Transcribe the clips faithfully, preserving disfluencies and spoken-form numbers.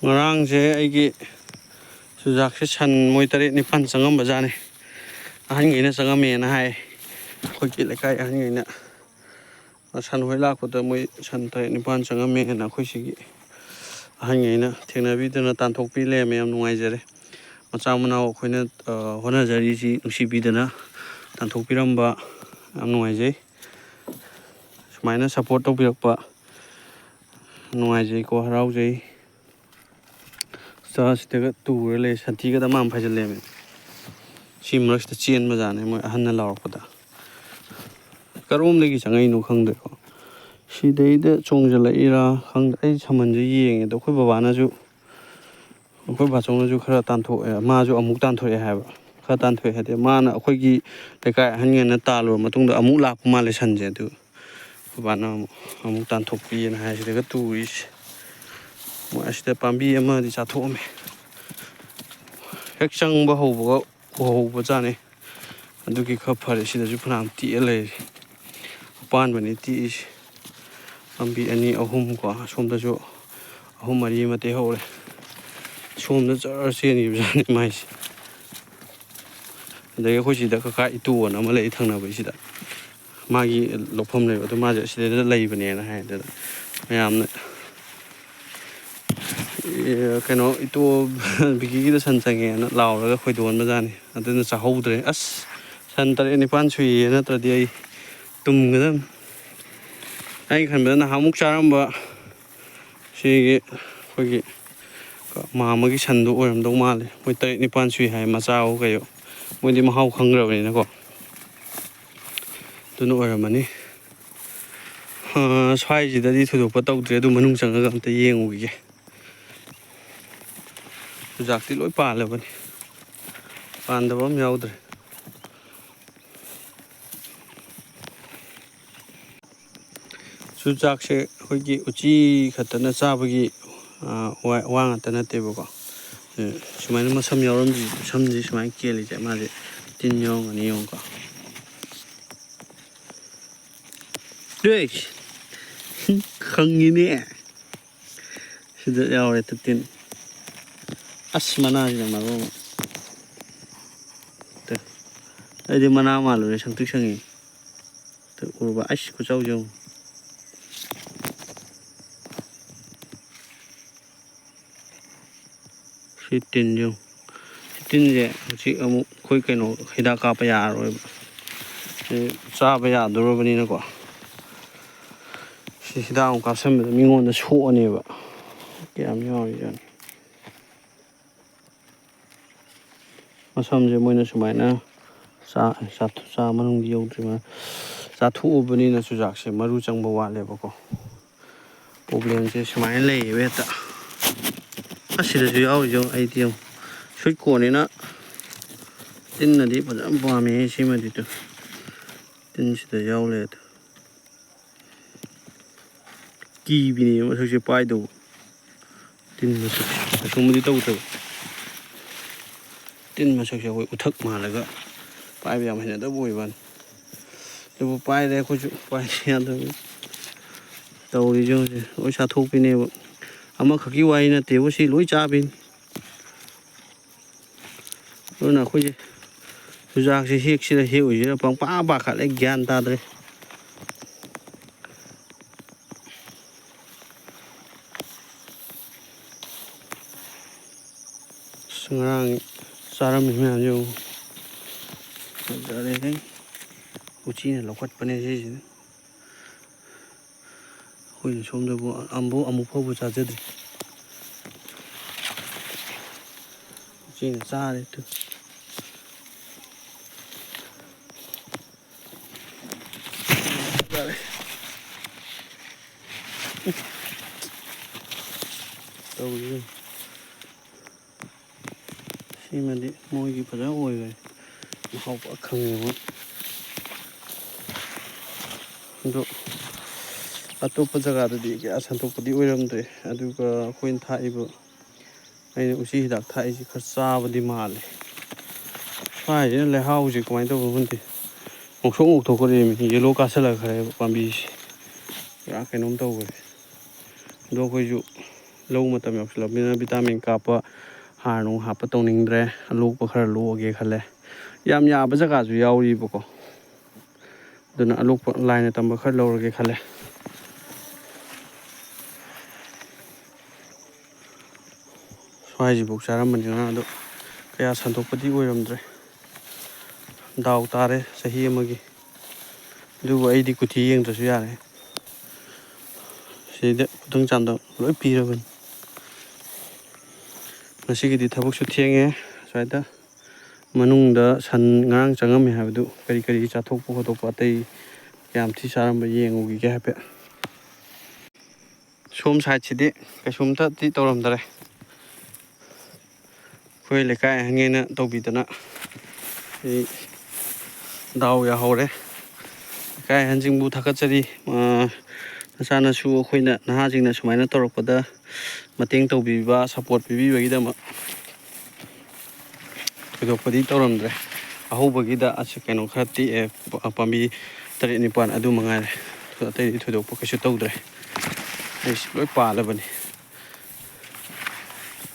ꯉꯔꯥꯡꯁꯦ ꯑꯩꯒꯤ ꯆꯨꯖꯥꯛꯁꯦ ꯁꯟ ꯃꯣꯏ ꯇꯔꯦꯠ ꯅꯤꯄꯥꯜ ꯆꯪꯉꯝꯕ ꯖꯥꯠꯅꯤ꯫ ꯑꯍꯟꯈꯩꯅ ꯆꯪꯉꯝꯃꯦꯅ ꯍꯥꯏ, ꯑꯩꯈꯣꯏꯒꯤ ꯂꯩꯀꯥꯏ ꯑꯍꯟꯈꯩꯅ꯫ ꯁꯟ ꯍꯣꯏ ꯂꯥꯛꯄꯗ ꯃꯣꯏ ꯁꯟ ꯇꯔꯦꯠ ꯅꯤꯄꯥꯜ ꯆꯪꯉꯝꯃꯦꯅ ꯑꯩꯈꯣꯏ ꯁꯤꯒꯤ ꯑꯍꯟꯈꯩꯅ ꯊꯦꯡꯅꯕꯤꯗꯅ ꯇꯥꯟꯊꯣꯛꯄꯤ ꯂꯩꯔꯝꯃꯦ꯫ ꯌꯥꯝ ꯅꯨꯡꯉꯥꯏꯖꯔꯦ꯫ ꯃꯆꯥ ꯃꯅꯥꯎ ꯑꯩꯈꯣꯏꯅ, ꯑ, ꯍꯣꯠꯅꯖꯔꯤꯁꯤ ꯅꯨꯡꯁꯤꯕꯤꯗꯅ ꯇꯥꯟꯊꯣꯛꯄꯤꯔꯝꯕ ꯌꯥꯝ ꯅꯨꯡꯉꯥꯏꯖꯩ꯫ ꯁꯨꯃꯥꯏꯅ support ꯇꯧꯕꯤꯔꯛꯄ ꯅꯨꯡꯉꯥꯏꯖꯩꯀꯣ, ꯍꯔꯥꯎꯖꯩ꯫ ꯆꯥꯁꯤꯗꯒ ꯇꯨꯔ ꯂꯩ, ꯁꯟꯊꯤꯒꯗ ꯃꯥ ꯐꯥꯏꯖꯤꯜꯂꯦꯃꯦ꯫ ꯁꯤ ꯃꯔꯛꯁꯤꯗ ꯆꯦꯟꯕꯖꯥꯠꯅꯦ ꯃꯣꯏ ꯑꯍꯟꯅ ꯂꯥꯎꯔꯛꯄꯗ꯫ ꯀꯔꯣꯝꯗꯒꯤ ꯆꯪꯉꯛꯏꯅꯣ ꯈꯪꯗ꯭ꯔꯦꯀꯣ꯫ ꯁꯤꯗꯩꯗ ꯆꯣꯡꯁꯤꯜꯂꯛꯏꯔꯥ ꯈꯪꯗ꯭ꯔꯦ꯫ ꯑꯩ ꯁꯝꯕꯟꯁꯦ ꯌꯦꯡꯉꯦ ꯑꯗꯣ ꯑꯩꯈꯣꯏ ꯕꯕꯥꯅꯁꯨ, ꯑꯩꯈꯣꯏ ꯕꯥꯆꯧꯅꯁꯨ ꯈꯔ ꯇꯥꯟꯊꯣꯛꯑꯦ, ꯃꯥꯁꯨ ꯑꯃꯨꯛ ꯇꯥꯟꯊꯣꯛꯑꯦ ꯍꯥꯏꯕ꯫ ꯈꯔ ꯇꯥꯟꯊꯣꯛꯑꯦ ꯍꯥꯏꯗꯤ ꯃꯥꯅ ꯑꯩꯈꯣꯏꯒꯤ ꯂꯩꯀꯥꯏ ꯑꯍꯟꯈꯩꯅ ꯇꯥꯜꯂꯨꯔ ꯃꯇꯨꯡꯗ ꯑꯃꯨꯛ ꯂꯥꯛꯄ ꯃꯥꯜꯂꯦ ꯁꯟꯁꯦ꯫ ꯑꯗꯨ ꯑꯩꯈꯣꯏ ꯕꯥꯅ ꯑꯃꯨꯛ, ꯑꯃꯨꯛ ꯇꯥꯟꯊꯣꯛꯄꯤꯑꯅ ꯍꯥꯏ ꯁꯤꯗꯒ ꯇꯨꯔꯤꯁꯦ꯫ ꯃꯣꯏ ꯑꯁꯤꯗ ꯄꯥꯝꯕꯤ ꯑꯃꯗꯤ ꯆꯥꯊꯣꯛꯑꯝꯃꯦ꯫ ꯍꯦꯛ ꯆꯪꯕ ꯍꯧꯕꯒ ꯎꯍꯧꯕꯖꯥꯠꯅꯤ꯫ ꯑꯗꯨꯒꯤ ꯈꯔ ꯐꯔꯦ꯫ ꯁꯤꯗꯁꯨ ꯐꯅꯌꯥꯝ ꯇꯦꯛꯑ ꯂꯩꯔꯦ꯫ ꯑꯄꯥꯟꯕꯅꯤ ꯇꯦꯛꯏꯁꯦ꯫ ꯄꯥꯝꯕꯤ ꯑꯅꯤ ꯑꯍꯨꯝ ꯀꯣ, ꯑꯁꯣꯝꯗꯁꯨ ꯑꯍꯨꯝ ꯃꯔꯤ ꯑꯃ ꯇꯦꯛꯍꯧꯔꯦ꯫ ꯁꯣꯝꯗ ꯖꯔ ꯆꯦꯟꯈꯤꯕꯖꯥꯠꯅꯤ ꯃꯥꯏꯁꯦ꯫ ꯑꯗꯒꯤ ꯑꯩꯈꯣꯏ ꯁꯤꯗ ꯀꯀꯥ ꯏꯇꯨ ꯑꯅ ꯑꯃ ꯂꯩ ꯊꯪꯅꯕꯒꯤꯁꯤꯗ, ꯃꯥꯒꯤ ꯂꯧꯐꯝ ꯂꯩꯕ ꯑꯗꯨ, ꯃꯥꯁꯦ ꯑꯁꯤꯗꯩꯗ ꯂꯩꯕꯅꯦꯅ ꯍꯥꯏ꯫ ꯑꯗꯨꯗ ꯃꯌꯥꯝꯅ, "ꯑꯦ, ꯀꯩꯅꯣ, ꯏꯇꯣ ꯕꯤꯀꯤꯒꯤꯗ ꯁꯟ ꯆꯪꯉꯦꯅ" ꯂꯥꯎꯔꯒ ꯈꯣꯏꯗꯣꯛꯍꯟꯕꯖꯥꯠꯅꯤ꯫ ꯑꯗꯨꯅ ꯆꯥꯍꯧꯗ꯭ꯔꯦ꯫ ꯑꯁ, ꯁꯟ ꯇꯔꯦꯠ ꯅꯤꯄꯥꯜ ꯁꯨꯏꯌꯦ, ꯅꯠꯇ꯭ꯔꯗꯤ ꯑꯩ ꯇꯨꯝꯒꯗꯝ꯫ ꯑꯩꯅ ꯈꯟꯕꯗ ꯅꯍꯥꯟꯃꯨꯛ ꯆꯥꯔꯝꯕ ꯁꯤꯒꯤ ꯑꯩꯈꯣꯏꯒꯤ ꯃꯥꯝꯃꯒꯤ ꯁꯟꯗꯣ ꯑꯣꯏꯔꯝꯗꯧ ꯃꯥꯜꯂꯦ꯫ ꯃꯣꯏ ꯇꯔꯦꯠ ꯅꯤꯄꯥꯜ ꯁꯨꯏ ꯍꯥꯏ, ꯃꯆꯥꯑꯣ ꯀꯩꯑꯣ꯫ ꯃꯣꯏꯗꯤ ꯃꯍꯥꯎ ꯈꯪꯈ꯭ꯔꯕꯅꯤꯅꯀꯣ꯫ ꯑꯗꯨꯅ ꯑꯣꯏꯔꯝꯃꯅꯤ꯫ ꯑꯥ, ꯁ꯭ꯋꯥꯏꯁꯤꯗꯗꯤ ꯊꯣꯏꯗꯣꯛꯄ ꯇꯧꯗ꯭ꯔꯦ, ꯑꯗꯨ ꯃꯅꯨꯡ ꯆꯪꯉꯒ ꯑꯝꯇ ꯌꯦꯡꯉꯨꯈꯤꯒꯦ꯫ ꯆꯨꯖꯥꯛꯇꯤ ꯂꯣꯏ ꯄꯥꯜꯂꯕꯅꯤ, ꯄꯥꯟꯗꯕ ꯑꯃ ꯌꯥꯎꯗ꯭ꯔꯦ꯫ ꯆꯨꯖꯥꯛꯁꯦ ꯑꯩꯈꯣꯏꯒꯤ ꯎꯆꯤ ꯈꯛꯇꯅ ꯆꯥꯕꯒꯤ, ꯑ, ꯋꯥ, ꯋꯥ ꯉꯥꯛꯇ ꯅꯠꯇꯦꯕꯀꯣ꯫ ꯑ, ꯁꯨꯃꯥꯏꯅ ꯃꯁꯝ ꯌꯥꯎꯔꯝꯗ꯭ꯔꯤꯁꯦ, ꯁꯝꯁꯦ ꯁꯨꯃꯥꯏꯅ ꯀꯦꯜꯂꯤꯁꯦ ꯃꯥꯁꯦ ꯇꯤꯟ ꯌꯥꯎꯔꯝꯒꯅꯤ ꯌꯦꯡꯉꯨꯀꯣ꯫ ꯂꯣꯏ ꯈꯪꯉꯤꯅꯦ꯫ ꯁꯤꯗ ꯌꯥꯎꯔꯦ ꯇꯨ ꯇꯤꯟ꯫ ꯑꯁ, ꯃꯅꯥꯁꯤꯅ ꯃꯔꯣꯜ ꯑꯃ꯫ ꯇꯨ꯫ ꯑꯩꯗꯤ ꯃꯅꯥ ꯃꯥꯜꯂꯨꯔꯦ, ꯁꯪꯇ꯭ꯔꯤꯛ ꯁꯪꯉꯤ꯫ ꯇꯨ ꯎꯔꯕ? ꯑꯁ, ꯈꯨꯆꯥꯎꯁꯦ ꯌꯦꯡꯉꯨ꯫ ꯁꯤ ꯇꯤꯟꯁꯦ ꯌꯦꯡꯉꯨ꯫ ꯁꯤ ꯇꯤꯟꯁꯦ ꯍꯧꯖꯤꯛ ꯑꯃꯨꯛ ꯑꯩꯈꯣꯏ ꯀꯩꯅꯣ ꯍꯤꯗꯥꯛ ꯀꯥꯞꯄ ꯌꯥꯔꯔꯣꯏꯕ꯫ ꯁꯤ ꯆꯥꯕ ꯌꯥꯗꯣꯔꯕꯅꯤꯅꯀꯣ꯫ ꯁꯤ ꯍꯤꯗꯥꯛ ꯑꯃꯨꯛ ꯀꯥꯞꯁꯟꯕꯗ ꯃꯤꯉꯣꯟꯗ ꯁꯣꯛꯑꯅꯦꯕ꯫ ꯀꯌꯥꯝ ꯌꯥꯎꯔꯤꯖꯥꯠꯅꯣ꯫ ꯃꯁꯝꯁꯦ ꯃꯣꯏꯅ ꯁꯨꯃꯥꯏꯅ ꯆꯥ-, ꯆꯥ-, ꯆꯥ ꯃꯅꯨꯡꯗꯤ ꯌꯧꯗ꯭ꯔꯤꯕ, ꯆꯥꯊꯣꯛꯑꯕꯅꯤꯅ ꯆꯨꯖꯥꯛꯁꯦ ꯃꯔꯨ ꯆꯪꯕ ꯋꯥꯠꯂꯦꯕꯀꯣ꯫ ꯄ꯭ꯔꯣꯕ꯭ꯂꯦꯝꯁꯦ ꯁꯨꯃꯥꯏꯅ ꯂꯩꯌꯦꯕ ꯍꯦꯛꯇ꯫ ꯑꯁ, ꯁꯤꯗꯁꯨ ꯌꯥꯎꯔꯤꯁꯦ ꯌꯦꯡꯉꯨ, ꯑꯩꯗꯤ ꯌꯦꯡꯉꯨ꯫ ꯁ꯭ꯋꯤꯠ ꯀꯣꯔꯟꯅꯤꯅ ꯇꯤꯟꯅꯗꯤ ꯐꯖꯅ ꯄꯥꯝꯃꯦꯍꯦ ꯁꯤꯃꯗꯤ ꯇꯨ꯫ ꯇꯤꯟꯁꯤꯗ ꯌꯥꯎ ꯂꯩꯔꯦ ꯇꯨ꯫ ꯀꯤꯕꯤꯅꯦ ꯃꯁꯛꯁꯦ ꯄꯥꯏꯗꯧꯕ꯫ ꯇꯤꯟ ꯃꯁꯛꯁꯦ ꯀꯩꯁꯨꯝꯕꯨꯗꯤ ꯇꯧꯗꯕ꯫ ꯇꯤꯟ ꯃꯁꯛꯁꯦ ꯑꯩꯈꯣꯏ ꯎꯊꯛ ꯃꯥꯜꯂꯒ ꯄꯥꯏꯕ ꯌꯥꯝ ꯍꯩꯅꯗꯕ ꯑꯣꯏꯕ ꯋꯥꯅꯤ꯫ ꯑꯗꯨꯕꯨ ꯄꯥꯏꯔꯦ ꯑꯩꯈꯣꯏꯁꯨ, ꯄꯥꯏꯗ ꯌꯥꯗꯕꯅꯤ꯫ ꯇꯧꯔꯤꯁꯦ ꯍꯧꯖꯤꯛ ꯂꯣꯏ ꯆꯥꯊꯣꯛꯄꯤꯅꯦꯕ꯫ ꯑꯃꯈꯛꯀꯤ ꯋꯥꯔꯤ ꯅꯠꯇꯦꯕ, ꯁꯤ ꯂꯣꯏ ꯆꯥꯕꯤꯅꯤ꯫ ꯑꯗꯨꯅ ꯑꯩꯈꯣꯏꯁꯦ ꯆꯨꯖꯥꯛꯁꯦ ꯍꯦꯛꯁꯤꯔ ꯍꯦꯛꯑꯣꯏꯁꯤꯔ ꯄꯪꯄꯥ ꯄꯥꯈꯠꯂꯦ, ꯒ꯭ꯌꯥꯟ ꯇꯥꯗ꯭ꯔꯦ꯫ ꯑꯁ, ꯉꯔꯥꯡ ꯆꯥꯔꯝꯃꯤ ꯃꯌꯥꯝꯁꯦ ꯌꯦꯡꯉꯨ꯫ ꯐꯖꯔꯦꯍꯦ꯫ ꯎꯆꯤꯅ ꯂꯧꯈꯠꯄꯅꯦ ꯁꯤꯁꯤꯅ꯫ ꯑꯩꯈꯣꯏꯅ ꯁꯣꯝꯗꯕꯨ ꯑꯝꯕꯨ ꯑꯃꯨꯛ ꯐꯥꯎꯕ ꯆꯥꯖꯗ꯭ꯔꯤ꯫ ꯎꯆꯤꯅ ꯆꯥꯔꯦ ꯇꯨ꯫ ꯆꯥꯔꯦ꯫ ꯇꯧꯔꯤꯁꯦ꯫ ꯁꯤꯃꯗꯤ ꯃꯣꯏꯒꯤ ꯐꯖꯅ ꯑꯣꯏꯈ꯭ꯔꯦ꯫ ꯃꯍꯥꯎ ꯐꯖ ꯈꯪꯉꯦ ꯃꯣꯏ꯫ ꯑꯗꯣ ꯑꯇꯣꯞꯄ ꯖꯒꯥꯗꯗꯤ ꯀꯌꯥ ꯁꯟꯗꯣꯛꯄꯗꯤ ꯑꯣꯏꯔꯝꯗ꯭ꯔꯦ꯫ ꯑꯗꯨꯒ ꯑꯩꯈꯣꯏꯅ ꯊꯥꯛꯏꯕ, ꯑꯩꯅ ꯎꯆꯤ ꯍꯤꯗꯥꯛ ꯊꯥꯛꯏꯁꯤ ꯈꯔ ꯆꯥꯕꯗꯤ ꯃꯥꯜꯂꯦ꯫ ꯁ꯭ꯋꯥꯏꯁꯤꯅ ꯂꯩꯍꯥꯎꯁꯦ ꯀꯃꯥꯏꯅ ꯇꯧꯕꯅꯣ ꯈꯪꯗꯦ꯫ ꯉꯧꯁꯣꯛ ꯉꯧꯊꯣꯛꯈ꯭ꯔꯦꯃꯤ, ꯌꯦꯂꯣ ꯀꯥꯁꯜꯂꯛꯈ꯭ꯔꯦꯕ ꯄꯥꯝꯕꯤꯁꯦ꯫ ꯄꯨꯔꯥ ꯀꯩꯅꯣꯝ ꯇꯧꯈ꯭ꯔꯦ꯫ ꯑꯗꯣ ꯑꯩꯈꯣꯏꯁꯨ ꯂꯧ ꯃꯇꯝ ꯌꯧꯁꯤꯜꯂꯛꯄꯅꯤꯅ vitamin ꯀꯥꯞꯄ, ꯍꯥꯔ ꯅꯨꯡ ꯍꯥꯞꯄ ꯇꯧꯅꯤꯡꯗ꯭ꯔꯦ꯫ ꯑꯂꯣꯛꯄ ꯈꯔ ꯂꯣꯛꯑꯒꯦ ꯈꯜꯂꯦ꯫ ꯌꯥꯝ ꯌꯥꯕ ꯖꯒꯥꯁꯨ ꯌꯥꯎꯔꯤꯕꯀꯣ꯫ ꯑꯗꯨꯅ ꯑꯂꯣꯛꯄ line ꯇꯝꯕ ꯈꯔ ꯂꯧꯔꯒꯦ ꯈꯜꯂꯦ꯫ ꯁ꯭ꯋꯥꯏꯁꯤꯐꯥꯎ ꯆꯥꯔꯝꯕꯅꯤ ꯉꯔꯥꯡ, ꯑꯗꯣ ꯀꯌꯥ ꯁꯟꯗꯣꯛꯄꯗꯤ ꯑꯣꯏꯔꯝꯗ꯭ꯔꯦ꯫ ꯗꯥꯎ ꯇꯥꯔꯦ ꯆꯍꯤ ꯑꯃꯒꯤ꯫ ꯑꯗꯨꯕꯨ ꯑꯩꯗꯤ ꯀꯨꯊꯤ ꯌꯦꯡꯗ꯭ꯔꯁꯨ ꯌꯥꯔꯦ꯫ ꯁꯤꯗ ꯈꯨꯗꯪ ꯆꯥꯝꯗ ꯂꯣꯏ ꯄꯤꯔꯕꯅꯤ꯫ ꯉꯁꯤꯒꯤꯗꯤ ꯊꯕꯛꯁꯨ ꯊꯦꯡꯉꯦ꯫ ꯁ꯭ꯋꯥꯏꯗ ꯃꯅꯨꯡꯗ ꯁꯟ ꯉꯔꯥꯡ ꯆꯪꯉꯝꯃꯦ ꯍꯥꯏꯕꯗꯨ ꯀꯔꯤ ꯀꯔꯤ ꯆꯥꯊꯣꯛꯄ ꯈꯣꯠꯇꯣꯛꯄ ꯑꯇꯩ ꯀꯌꯥꯝ ꯊꯤ ꯆꯥꯔꯝꯕ ꯌꯦꯡꯉꯨꯈꯤꯒꯦ ꯍꯥꯏꯐꯦꯠ꯫ ꯁꯣꯝ sideꯁꯤꯗꯤ ꯀꯩꯁꯨꯝꯇꯗꯤ ꯇꯧꯔꯝꯗꯔꯦ꯫ ꯑꯩꯈꯣꯏ ꯂꯩꯀꯥꯏ ꯑꯍꯟꯒꯩꯅ ꯇꯧꯕꯤꯗꯅ ꯑꯩ ꯗꯥꯎ ꯌꯥꯍꯧꯔꯦ꯫ ꯂꯩꯀꯥꯏ ꯑꯍꯟꯁꯤꯡꯕꯨ ꯊꯥꯒꯠꯆꯔꯤ꯫ ꯑ, ꯅꯆꯥꯅꯁꯨ ꯑꯩꯈꯣꯏꯅ ꯅꯍꯥꯁꯤꯡꯅ ꯁꯨꯃꯥꯏꯅ ꯇꯧꯔꯛꯄꯗ ꯃꯇꯦꯡ ꯇꯧꯕꯤꯕ, support ꯄꯤꯕꯤꯕꯒꯤꯗꯃꯛ꯫ ꯊꯣꯏꯗꯣꯛꯄꯗꯤ ꯇꯧꯔꯝꯗ꯭ꯔꯦ꯫ ꯑꯍꯧꯕꯒꯤꯗ ꯑꯁ ꯀꯩꯅꯣ ꯈꯔ ꯇꯦꯛꯑꯦ, ꯄ-, ꯄꯥꯝꯕꯤ ꯇꯔꯦꯠ ꯅꯤꯄꯥꯜ ꯑꯗꯨ ꯃꯉꯥꯏꯔꯦ꯫ ꯑꯇꯩꯗꯤ ꯊꯣꯏꯗꯣꯛꯄ ꯀꯩꯁꯨ ꯇꯧꯗ꯭ꯔꯦ꯫ ꯑꯩꯁꯤ ꯂꯣꯏ ꯄꯥꯜꯂꯕꯅꯤ꯫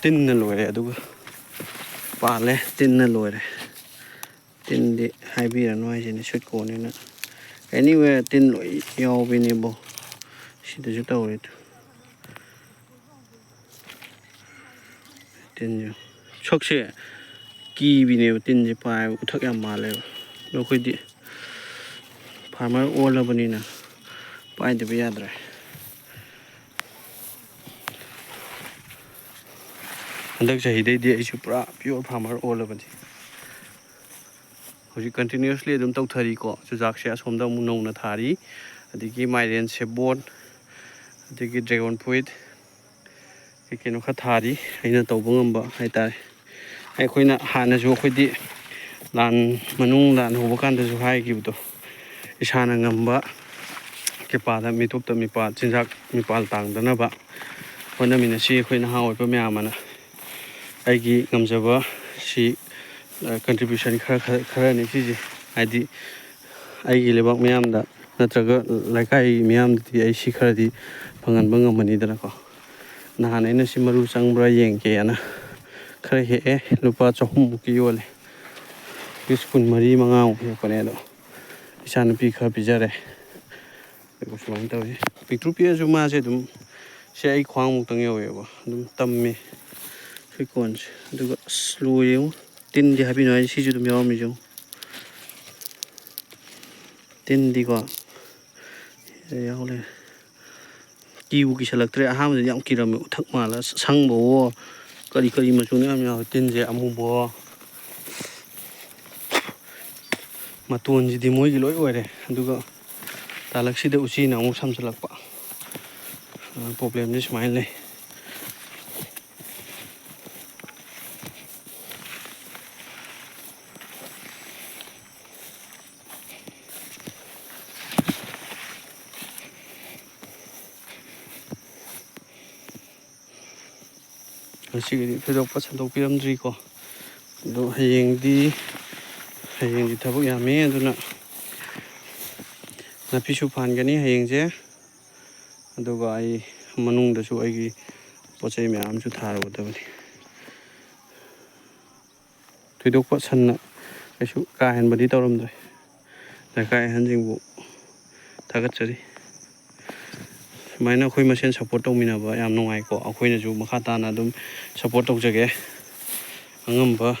ꯇꯤꯟꯅ ꯂꯣꯏꯔꯦ ꯑꯗꯨꯒ꯫ ꯄꯥꯜꯂꯦ, ꯇꯤꯟꯅ ꯂꯣꯏꯔꯦ꯫ ꯇꯤꯟꯗꯤ ꯍꯥꯏꯕꯤꯔꯅꯨ ꯍꯥꯏꯁꯤꯅꯤ, ꯁ꯭ꯋꯤꯠ ꯀꯣꯔꯟꯅꯤꯅ꯫ Anywhere ꯇꯤꯟ ꯂꯣꯏ ꯌꯥꯎꯕꯤꯅꯦꯕꯣ꯫ ꯁꯤꯗꯁꯨ ꯇꯧꯔꯦ ꯇꯨ꯫ ꯇꯤꯟꯁꯦ꯫ ꯁꯛꯁꯦ ꯀꯤꯕꯤꯅꯦꯕ ꯇꯤꯟꯁꯦ ꯄꯥꯏꯕ, ꯎꯊꯛ ꯌꯥꯝ ꯃꯥꯜꯂꯦꯕ꯫ ꯑꯗꯣ ꯑꯩꯈꯣꯏꯗꯤ farmer ꯑꯣꯜꯂꯕꯅꯤꯅ ꯄꯥꯏꯗꯕ ꯌꯥꯗ꯭ꯔꯦ꯫ ꯍꯟꯗꯛ ꯆꯍꯤꯗꯩꯗꯤ ꯑꯩꯁꯨ ꯄꯨꯔꯥ pure farmer ꯑꯣꯜꯂꯕꯅꯤ꯫ ꯍꯧꯖꯤꯛ continuously ꯑꯗꯨꯝ ꯇꯧꯊꯔꯤꯀꯣ꯫ ꯆꯨꯖꯥꯛꯁꯦ ꯑꯁꯣꯝꯗ ꯑꯃꯨꯛ ꯅꯧꯅ ꯊꯥꯔꯤ, ꯑꯗꯒꯤ ꯃꯥꯏꯔꯦꯟ, ꯁꯦꯕꯣꯠ, ꯑꯗꯒꯤ dragon fruit, ꯀꯩ ꯀꯩꯅꯣ ꯈꯔ ꯊꯥꯔꯤ, ꯑꯩꯅ ꯇꯧꯕ ꯉꯝꯕ ꯍꯥꯏꯇꯥꯔꯦ꯫ ꯑꯩꯈꯣꯏꯅ ꯍꯥꯟꯅꯁꯨ, ꯑꯩꯈꯣꯏꯗꯤ ꯂꯥꯟ ꯃꯅꯨꯡ, ꯂꯥꯟ ꯍꯧꯕ ꯀꯥꯟꯗꯁꯨ ꯍꯥꯏꯈꯤꯕꯗꯣ, ꯏꯁꯥꯅ ꯉꯝꯕ ꯀ꯭ꯔꯤꯄꯥꯗ ꯃꯤꯇꯣꯞꯇ ꯃꯤꯄꯥꯜ, ꯆꯤꯟꯖꯥꯛ ꯃꯤꯄꯥꯜ ꯇꯥꯡꯗꯅꯕ ꯍꯣꯠꯅꯃꯤꯟꯅꯁꯤ꯫ ꯑꯩꯈꯣꯏ ꯅꯍꯥ ꯑꯣꯏꯕ ꯃꯌꯥꯝ ꯑꯃꯅ ꯑꯩꯒꯤ ꯉꯝꯖꯕ ꯁꯤ, ꯑ, contribution ꯈꯔ, ꯈꯔ, ꯈꯔꯅꯤ ꯁꯤꯁꯦ꯫ ꯍꯥꯏꯗꯤ ꯑꯩꯒꯤ ꯂꯩꯕꯥꯛ ꯃꯌꯥꯝꯗ ꯅꯠꯇ꯭ꯔꯒ ꯂꯩꯀꯥꯏ ꯃꯤꯌꯥꯝꯗꯗꯤ ꯑꯩ ꯁꯤ ꯈꯔꯗꯤ ꯐꯪꯍꯟꯕ ꯉꯝꯃꯅꯤꯗꯅꯀꯣ꯫ ꯅꯍꯥꯟ ꯑꯩꯅ ꯁꯤ ꯃꯔꯨ ꯆꯪꯕ꯭ꯔꯥ ꯌꯦꯡꯒꯦꯅ ꯈꯔ ꯍꯦꯛꯑꯦ꯫ ꯂꯨꯄꯥ ꯆꯍꯨꯝꯃꯨꯛꯀꯤ ꯌꯣꯜꯂꯦ꯫ ꯄꯤꯁ ꯀꯨꯟꯃꯔꯤ ꯃꯉꯥꯃꯨꯛ ꯍꯦꯛꯄꯅꯦ꯫ ꯑꯗꯣ ꯏꯆꯥꯅꯨꯄꯤ ꯈꯔ ꯄꯤꯖꯔꯦ꯫ ꯑꯗꯨꯒ ꯁꯨꯃꯥꯏꯅ ꯇꯧꯋꯤ꯫ ꯄꯤꯛꯇ꯭ꯔꯨ ꯄꯤꯛꯑꯁꯨ ꯃꯥꯁꯦ ꯑꯗꯨꯝ ꯁꯦ ꯑꯩ ꯈ꯭ꯋꯥꯡꯃꯨꯛꯇꯪ ꯌꯧꯋꯦꯕ꯫ ꯑꯗꯨꯝ ꯇꯝꯃꯦ ꯁꯤ ꯀꯣꯟꯁꯦ꯫ ꯑꯗꯨꯒ ꯑꯁ ꯂꯣꯏꯔꯦꯉꯣ꯫ ꯇꯤꯟꯗꯤ ꯍꯥꯏꯕꯤꯅꯨ ꯍꯥꯏ, ꯁꯤꯁꯨ ꯑꯗꯨꯝ ꯌꯥꯎꯔꯝꯃꯤꯁꯦ ꯌꯦꯡꯉꯣ꯫ ꯇꯤꯟꯗꯤꯀꯣ ꯌꯥꯎ ꯂꯩꯔꯦ꯫ ꯀꯤꯕꯨ ꯀꯤꯁꯜꯂꯛꯇ꯭ꯔꯦ꯫ ꯑꯍꯥꯟꯕꯗꯗꯤ ꯌꯥꯝ ꯀꯤꯔꯝꯃꯦ꯫ ꯎꯊꯛ ꯃꯥꯜꯂ ꯁꯪꯕꯋꯣ, ꯀꯔꯤ ꯀꯔꯤ ꯃꯆꯨꯅꯣ ꯌꯥꯝ ꯌꯥꯎꯋꯦ꯫ ꯇꯤꯟꯁꯦ ꯑꯃꯨꯕꯋꯣ꯫ ꯃꯇꯣꯟꯁꯤꯗꯤ ꯃꯣꯏꯒꯤ ꯂꯣꯏ ꯑꯣꯏꯔꯦ꯫ ꯑꯗꯨꯒ ꯇꯥꯂꯛꯁꯤꯗ ꯎꯆꯤꯅ ꯑꯃꯨꯛ ꯁꯝꯖꯜꯂꯛꯄ꯫ ꯑ, ꯄ꯭ꯔꯣꯕ꯭ꯂꯦꯝꯁꯦ ꯁꯨꯃꯥꯏꯅ ꯂꯩ꯫ ꯉꯁꯤꯒꯤꯗꯤ ꯊꯣꯏꯗꯣꯛꯄ ꯁꯟꯗꯣꯛꯄꯤꯔꯝꯗ꯭ꯔꯤꯀꯣ꯫ ꯑꯗꯣ ꯍꯌꯦꯡꯗꯤ, ꯍꯌꯦꯡꯗꯤ ꯊꯕꯛ ꯌꯥꯝꯃꯤ꯫ ꯑꯗꯨꯅ ꯅꯥꯄꯤꯁꯨ ꯐꯥꯟꯒꯅꯤ ꯍꯌꯦꯡꯁꯦ꯫ ꯑꯗꯨꯒ ꯑꯩ ꯃꯅꯨꯡꯗꯁꯨ ꯑꯩꯒꯤ ꯄꯣꯠ ꯆꯩ ꯃꯌꯥꯝꯁꯨ ꯊꯥꯔꯨꯒꯗꯕꯅꯤ꯫ ꯊꯣꯏꯗꯣꯛꯄ ꯁꯟꯅ ꯀꯩꯁꯨ ꯀꯥ ꯍꯦꯟꯕꯗꯤ ꯇꯧꯔꯝꯗ꯭ꯔꯦ꯫ ꯂꯩꯀꯥꯏ ꯑꯍꯟꯁꯤꯡꯕꯨ ꯊꯥꯒꯠꯆꯔꯤ꯫ ꯁꯨꯃꯥꯏꯅ ꯑꯩꯈꯣꯏ ꯃꯁꯦꯟ ꯁꯞꯄꯣꯔꯠ ꯇꯧꯃꯤꯟꯅꯕ ꯌꯥꯝ ꯅꯨꯡꯉꯥꯏꯀꯣ꯫ ꯑꯩꯈꯣꯏꯅꯁꯨ ꯃꯈꯥ ꯇꯥꯅ ꯑꯗꯨꯝ ꯁꯞꯄꯣꯔꯠ ꯇꯧꯖꯒꯦ꯫ ꯑꯉꯝꯕ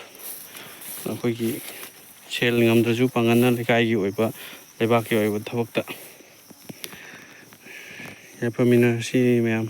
ꯑꯩꯈꯣꯏꯒꯤ ꯁꯦꯜ ꯉꯝꯗ꯭ꯔꯁꯨ ꯄꯥꯡꯒꯜꯅ ꯂꯩꯀꯥꯏꯒꯤ ꯑꯣꯏꯕ, ꯂꯩꯕꯥꯛꯀꯤ ꯑꯣꯏꯕ ꯊꯕꯛꯇ ꯌꯥꯏꯐꯃꯤꯟꯅꯔꯁꯤ ꯃꯌꯥꯝ꯫